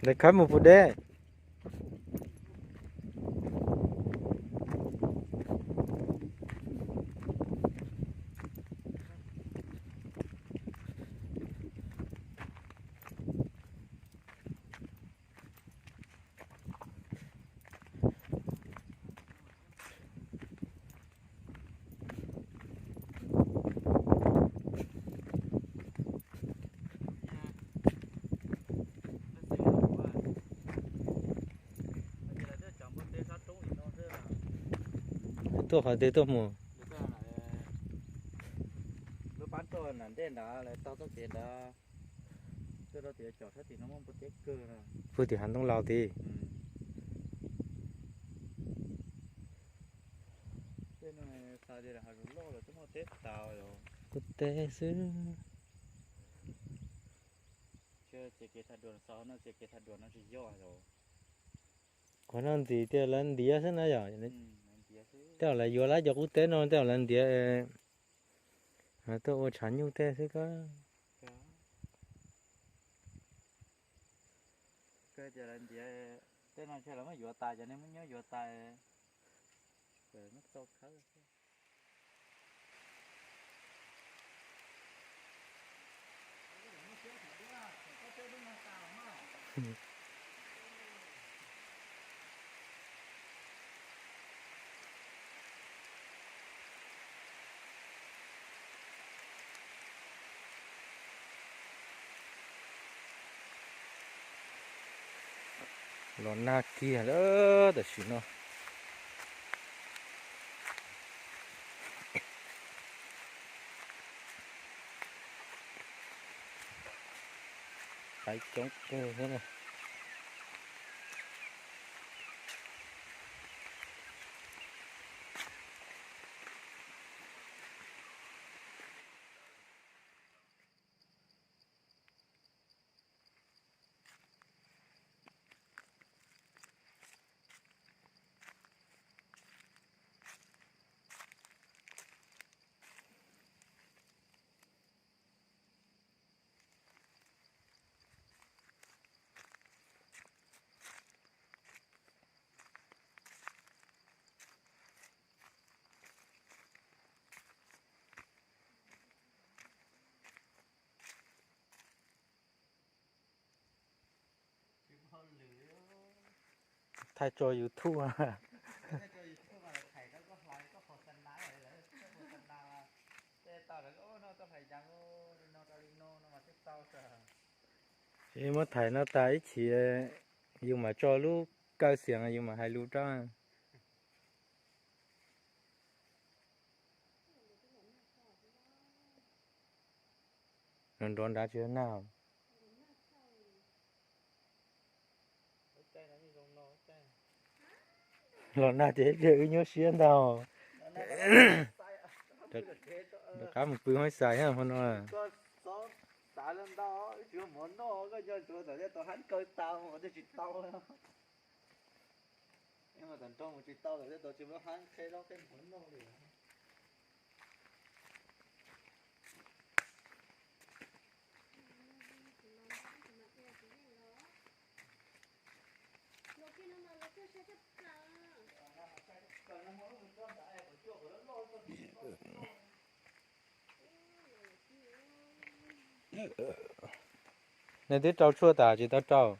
Lawv khawb mus puas deb? Tuaj qhov twg tuaj mus? Lub pab roj nram ntej ntawd lawv taug txoj kev ntawd tuaj rau tim cov sab tim no muaj npua teb kawg. Pug tim hav ntoo laus tid. Tej no xav tias hav zoov loj los twb muaj teb tas. Kuj teb xwb. Ces kev thav duas xav no ces kev thav duas no tsis yog. Qhov no ntxim tias lawv ntiav xwb na yom. Tej zaum lawv yuav lawv cov qub teb no tej zaum lawv ntiav tuaj ua tshav nyuj tej xwb kab. Tej no ntshe lawv muab yuav tas, cov neeg muab nyob yuav tas. Los nag kiag lawm tam sim no. Qaib coob kawg thiab na. Thaij tso YouTube. Muab thaij no tas ib chim yus mam tso lub kaw xiam yus mam hais lus rau. Nrov nrov nrad tsis nag. Los nag ces ib pliag wb nyuaj siab ntag. Rov qab mus pw hoob xais hmo no. Nej twb rau tshuaj tas tsis tau rau?